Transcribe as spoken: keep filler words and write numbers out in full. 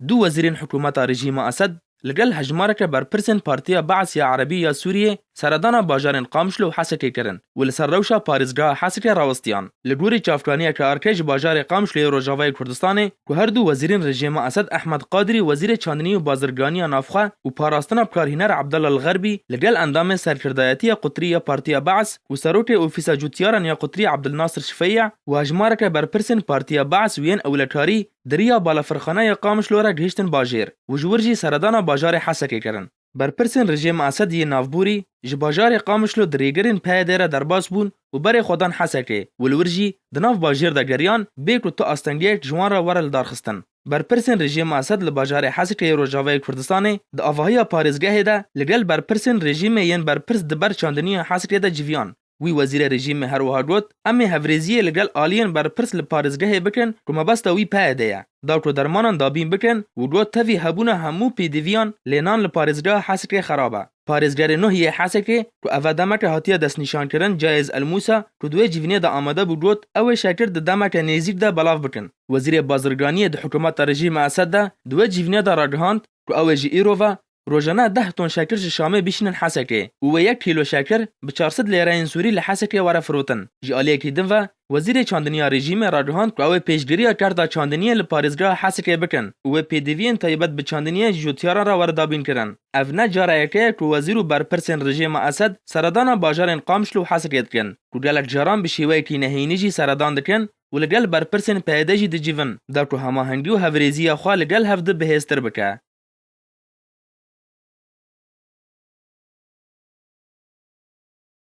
Du wezîrên hikûmeta rejîma Esed li gel hejmareke berpirsên Partiya Be'es ya Erebî ya Sûriyê seredana bajarên Qamişlo û Hesekê kirin û li ser rewşa parêzgeha Hesekê rawistiyan. Li gorî çavkaniyeke arkê ji bajarê Qamişloyê Rojavayê Kurdistanê ku her du wezîrên rejîma Esed Ehmed Qadirî wezîrê çandinî û bazirganiya navxwe û parastina bikarhîner Abdullah El Xerbî li gel endamên serkirdayetiya qutrî ya Partiya Be'es û serokê ofîsa cotyaran ya qutrî Abdulnasir Şifeya û hejmareke berpirsên Partiya Be'es û yên ewlekarî di riya balafirxaneya Qamişlo re gihiştin bajêr û ji wir jî seredana bajarê Hesekê kirin. Berpirsên rejîma Esed yê navborî ji bajarê Qamişlo di rêgirên P Y D re derbas bûn û berê xwe dan Hesekê û li wir jî di nav bajêr de geriyan bê ku tu astengiyek ji wan re were lidarxistin. Berpirsên rejîma Esed li bajarê Hesekê yê Rojavayê Kurdistanê di avahiya parêzgehê de li gel berpirsên rejîmê yên berpirs di ber çandiniya Hesekê de civiyan. Wî wezîrê rejîmê her wiha got, Em ê hevrêziyê li gel aliyên berpirs li parêzgehê bikin ku mebesta wî P Y D ye. Da ku dermanan dabîn bikin û got, Tevî hebûna hemû pêdiviyan lê nan li parêzgeha Hesekê xerab e. Parêzgerê nuh yê Hesekê ku eve demeke hatiye destnîşankirin Cayez El Musa ku di wê civînê de amade bû got, Ew ê şekir di demeke nêzîk de belav bikin. Wezîrê bazirganiyê di hikûmeta rejîma Esed de di wê civînê de ragihand ku ew ê ji îro ve rojane deh ton şekir ji Şamê bişînin Hesekê û wê yek kîlo şekir bi çar sed lêreyên Sûrî li Hesekê were firotin. Ji aliyekî din ve, wezîrê çandiniya rejîmê ragihand ku ew ê pêşgiriya kerta çandiniyê li parêzgeha Hesekê bikin û wê pêdiviyên taybet bi çandiniyê ji cotyaran re were dabînkirin. Ev ne cara yekê ye ku wezîr û berpirsên rejîma Esed seredana bajarên Qamişlo û Hesekê dikin, ku gelek caran bi şêweyekî nehênî jî seredan dikin û li gel berpirsên P Y D jî dicivin, da ku hemahengî û hevrêziya xwe li gel hev di bihêztir bike.